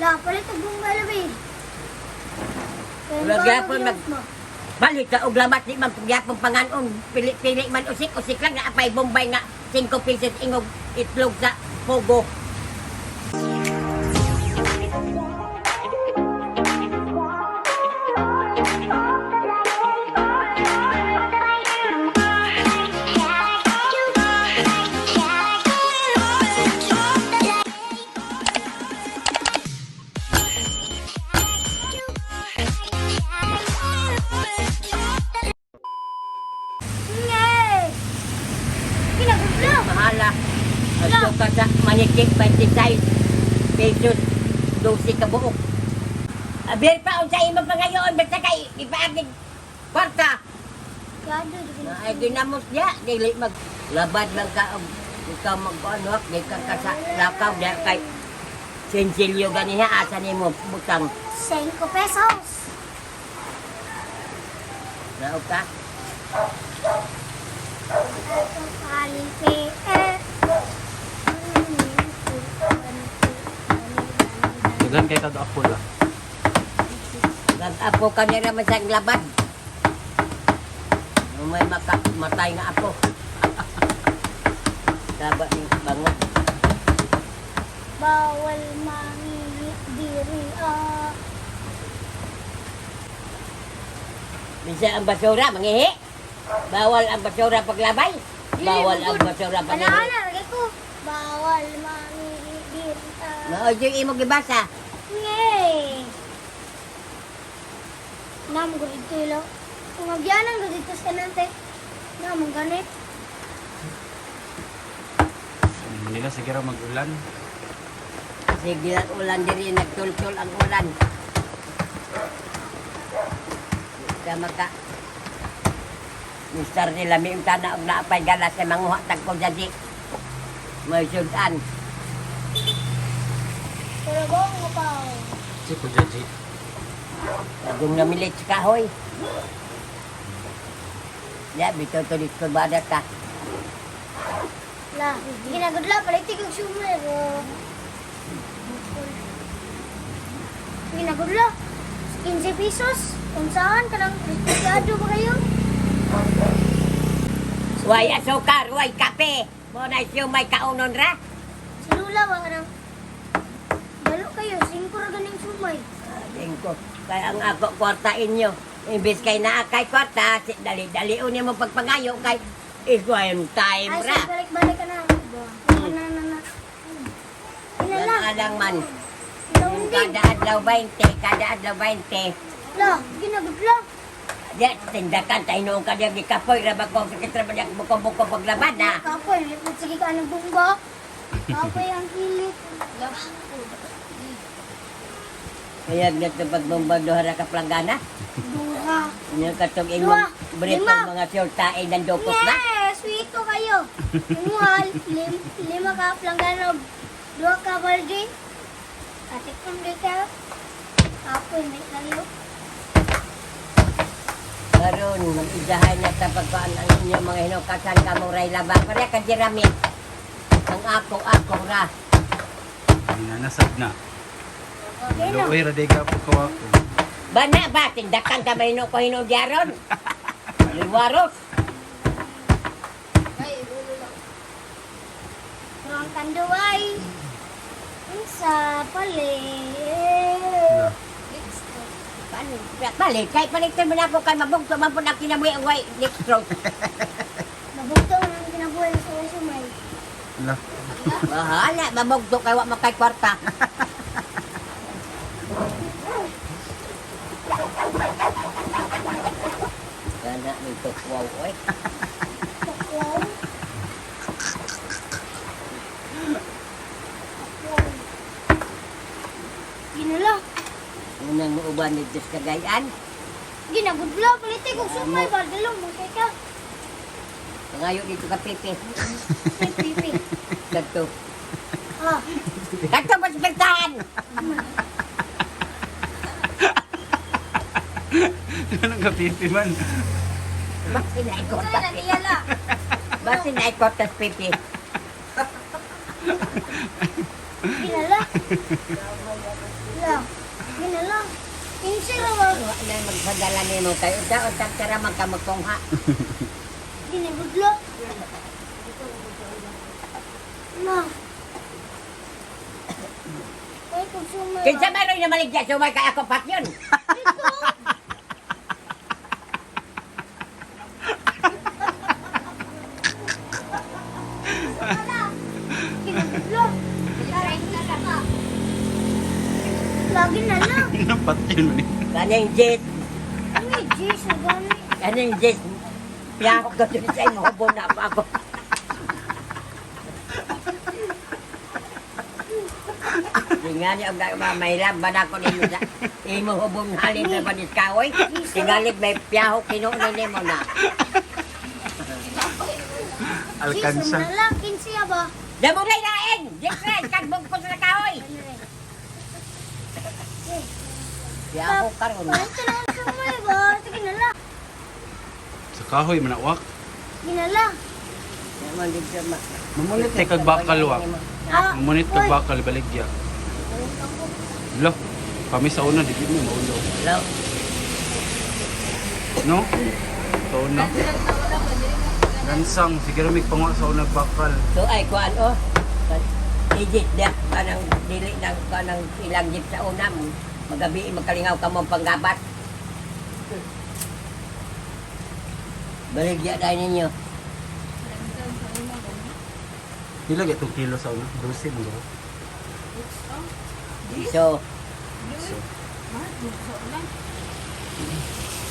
La, palit og Bombay labi. Wala gyapon Balik ka og lamat di man gyapon panganon. Pili-pili man usik-usik lang na apay Bombay nga 5 pesos ingog itlog sa pogo. Ngay! Kinagudlo! Mahala. Adto ka sa Manikik 26 pesos 12 ka buok. Aber pa unsa imong pangayoon basta kay ipaagig kwarta. Kado, di ko Na ay ginamos niya dili mag labad lang ka og ikaw mag-ano di ka ka sa lakaw diha kay Sensilyo ganiha asa nimo butang. 5 pesos. Naog ka? Daghan kay kad apple ah. Nag-apo ka nila man sa labad. May maka, matay nga apo. Taba ni bango. Bawal mangihi diri ah. Minsan ang basura, mangihi. Bawal ang basura paglabay. Bawal ang basura pag Ana-ana, lagi ko. Bawal mangihi diri ah. Mao yung imong gibasa. Ngay! Namo ko dito ilo. Kung agyanan ko dito sa nante. Namo ganit. Sa Manila sige ra mag-ulan. Sige lang ulan diri nagtultol ang ulan. Ka maka Mister nila mi unta na og naapay galas sa manguha tag ko jadi. May sudan. Pero bong nga pa. Si ko jaji. Dagong namilit sa kahoy. Ya, bitaw to dito bada ka. La, ginagudla palit kog sumay ko. Ginagudla. 15 pesos. Kung saan ka lang respetyado ba kayo? Way asukar, way kape. Mo na siya may kaunon ra. Si Lula ba ka nang Balo kayo, 5 ra ganing sumay. Dingko. Kaya ang ako kwarta inyo. Imbis kay naa kay kwarta, dali-dali unin mo pagpangayo kay ikaw yung time Ay, ra. sige, balik-balik ka na. Na, na, na, na. Ina lang. Alang man. Laundin. Kada adlaw 20, kada adlaw 20. La, ginagudla. Di, tindakan tayo noong kanya gikapoy ra ba ko sakit ra ba niya buko-buko paglabad na. Kapoy, sige ka ng bumba. Kapoy ang kilit. Kaya ganito pagbumbag duha ra ka planggana. Duha. Inyo katong Duha. imong brief Lima. ang mga sultain ng dukot na. Yes, sweet ko kayo. Umuha, lima ka planggana, duha ka balde. Katikom di ka. Kapoy, may kayo. Karon mag-idahay na ta pagkuan ang inyong mga hinukasan ka mo ray laba. Pareha ka Jeremy. Ang ako ako ra. Nanasad na. Okay na. Luoy ra day ka po ko ako. Bana ba tindakan ka mahino ko hinudyaron. Liwaros. Pero ang kanduay, unsa palit. La. Paano? Palit kay palit mo na ako kay mabugto man pud ang kinabuhi ang way dextrose. Nabugto ang kinabuhi sa sumay. La. Bahala mabugto kay wa makay kwarta. Kana ni tukwaw oy. Wow. Wow. Ginala. Unang muuban dito sa Cagayan. Ginagudla, palitig og sumay ba dalo mo kay ka. Pangayo dito ka Pepe. Ay, pipi. Kadto. Ah, Kadto mas pertahan. Anong kapipi man? Basin na ikot. saan na niya la? Basin na ikot tas Pepe. Ginala. 15 ra ba? Wa na magpadala nimo kay unsa unsa tara man ka magtungha. Ginibudlo. Na. Ay, kung sumay. Kinsa man ron na maligya sumay kay ako pat yun. Ginibudlo. Lagi Lagi na lang. Pat yun man eh. Kaning jet, Ano yung G's na gani? kaning jet. Piyahok ka dun sa imo hubon na ako ako. Tingali ang may laban ako ninyo sa imo hubon halin sa panis kahoy. Tingali may piyahok kinuno nimo na. G's Alkansa. na lang. 15 ba? Damo na ilain! Different! Kagbog ko sa kahoy! Ano rin? Piyahok karon. Palit na lang sumay ba? Sige na lang. Sa kahoy manawak. Ginala. Naman dito ma. Mamunit tay kag bakal wak. Ah, Mamunit kag uy. bakal baligya. Lo. Kami sa una di gid mo maulo. Hello. No? Sa una. Lansang siguro may pangwa sa una bakal. So ay kuan oh. Digit dia kanang dili nang kanang ilang jeep sa una magabi magkalingaw ka mo panggabat. Baligya dahil ninyo. Pila gyud kilo sa una? 12 mo ba? So, So, Mahal mo sa una.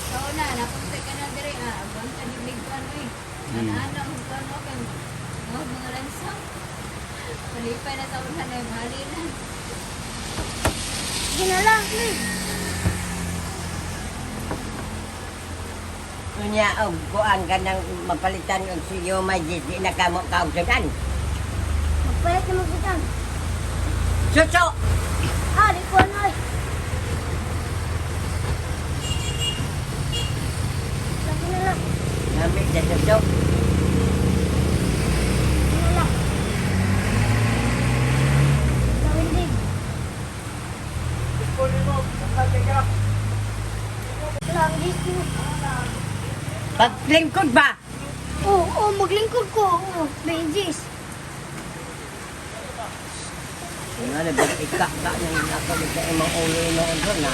Sa una, napunta ka na dire, ah, abang ka ni Big One, uy. Ano, ang kuwan mo, kay mga lansang. Malipay na sa una na yung mahalinan. Ginala. Hmm. unya og kuan kanang mapalitan og siyo may jeep di na kamo kaog sudan. Magpalit na magsutan. Suso. Ah, di ko ano eh. Lagi na lang. Nami sa suso. Ginala. Kawindig. Lang, dito. Paglingkod ba? Oo, oh, maglingkod ko. Oo, may G's. Nga na ika ka nang ako sa imong ulo noon doon na.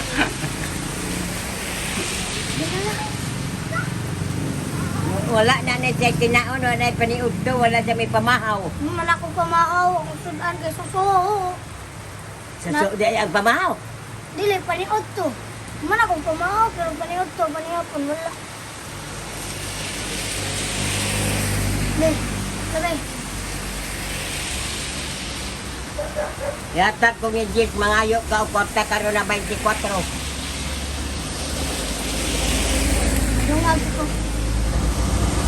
Ginala. Wala na na siya kinaon, wala na paniudto, wala siya may pamahaw. Man ako pamakaw, ang sudan kay suso. Oo. Sa di ang pamahaw. Dili, paniod to. Man ako pamakaw, pero paniod to, panihapon, wala. Ne, sabay. Yata kung yung jeep, mangayo ka o kwarta karon na 24. Yung agi ko.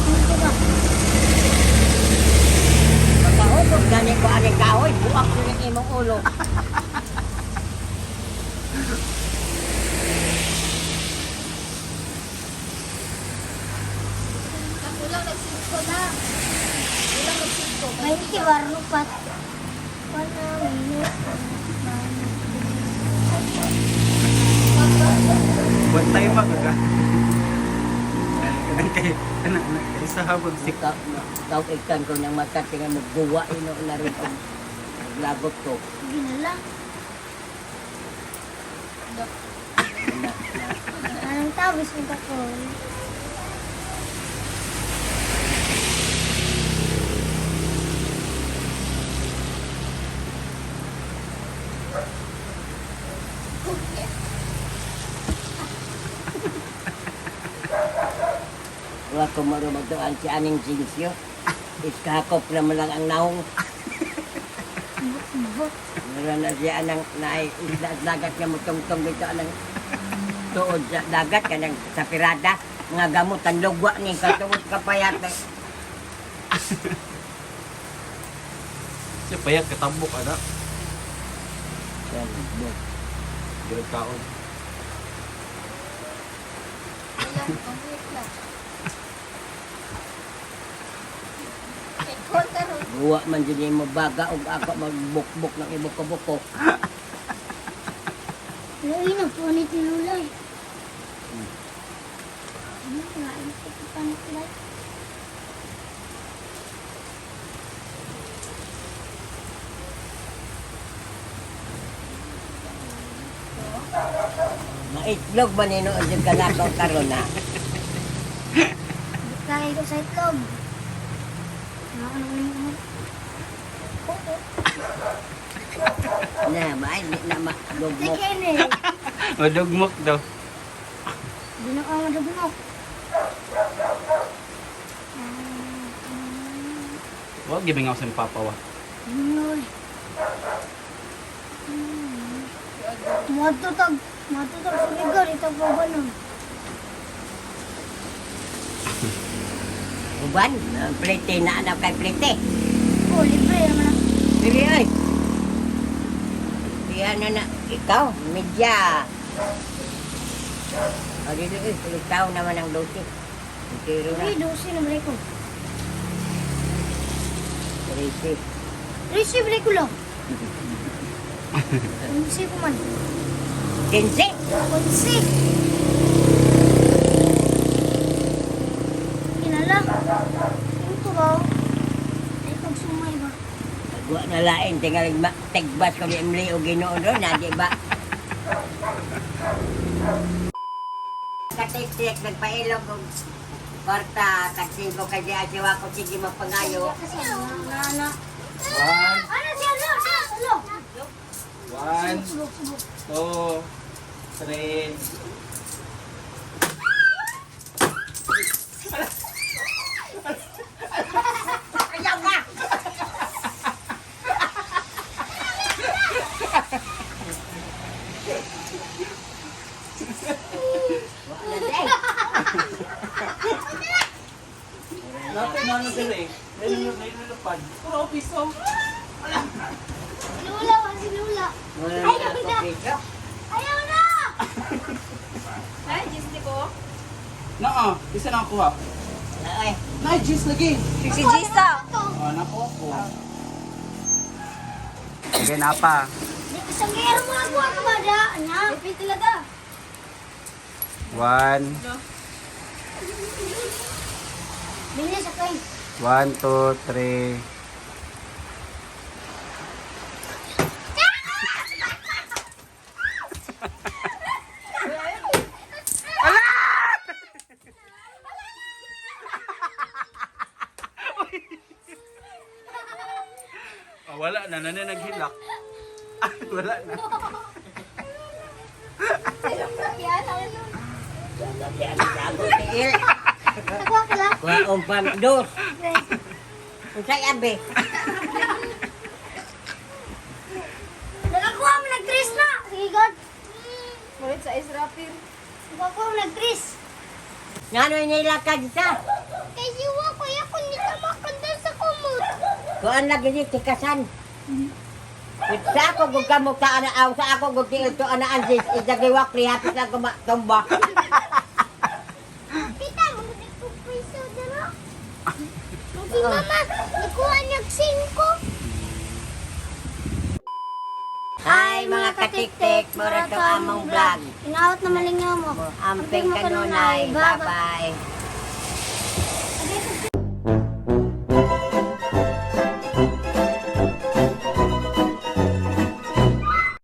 Ano ko ba? Pagkahubog gani ko ani kahoy, buak ko yung imong ulo. Kulang nagsimpo na. Kulang nagsimpo. 20 warupat. Wala, minuto. One time pa ka. Kanang kay anak na isa habang sik Ikaw, ikaw ikan ko nang mata, tingnan mo, buwa ino na rin og lagot ko. Ginala. Na, na, Anong tawis nito ko? Wa ko maro magtuan si aning sinsyo. Iskakop naman lang ang naong. Wala na siya anang naay isla at dagat nga mutungtong dito anang tuod sa dagat kanang sa pirada nga gamot ang lugwa ni katuod kapayat. Siya payat katabok ana. Gilad kaon. Kulang, pangwit lang. Ikaw karon. Buwa man jud mo baga og ako magbukbuk ng ibuko-buko. Ano yun, punit ni Lulay. Ano nga, ito pa na. Maitlog ba nino ang ka nako karon na? Kaya ko sa itlog. Ano ano ano ano. Oo. Na, ba di na madugmok. Sige ni. Madugmok daw. Di na ako madugmok. Wa gibingaw sa imong papa wa. Ano eh. Matutag, matutag sumigar, ito pa ba nun? Uban, ang plite na anak kay plite. Oh, libre naman na. Dili ay. Diyan na na, ikaw, medya. O dili ay, ikaw naman ang dosi. Tiro na, Uy, 12 na balik ko. 13. 13 balik ko lang. 11 ko man. 15. 11. Kinala. Ito ba? Ay, pagsumay ba? Wa na lain, tingaling ma, tigbas ko ni Emily o Ginoo doon, na di ba? Katik-tik, nagpailog og kwarta, tag 5 kay di asiwa ko, sige mapangayo. Kasi ano, na, na. One, Ano siya? Ano? Ano? one, Subok, subok. two, three. Ayaw na! Wala na eh. Natin na ano sila eh. Nailulupad. Puro piso. Lula, si Lula. Wala na Ayaw ako na! piso. Ayaw na! Ay, Diyos ko. Naa, isa na ako ha. Wala eh. Nay, cheese lagi. Si Gisa. Ah, nakuha ko. Sige, napa. Isang gero mo ako ako ba da? Anak. Ipin talaga. One, Bilis ako eh. one, two, three. Oh, wala na, nana naghilak. Ah, wala na. Ako tiil. Nakuha ka lang. Kuha umpang dos. Unsay abi? Nakakuha mo nag-tris na. Sige, God. Mulit sa Israfil. Nakakuha mo nag-tris. Ngano nila ka sa? Kay siwa ko ya kung di ka makanda sa kumot. Kuan lagi ni tikasan. Sa ako gud kamo ka ana aw sa ako gud tiil to ana ansis idagiwak hapit lang ko matumba. Tita, magiging ko piso dala. Si mama, nakuha niyag 5. Hi mga katiktik, mura to among vlog. Inaot na malingaw mo. Amping kanunay. Bye-bye.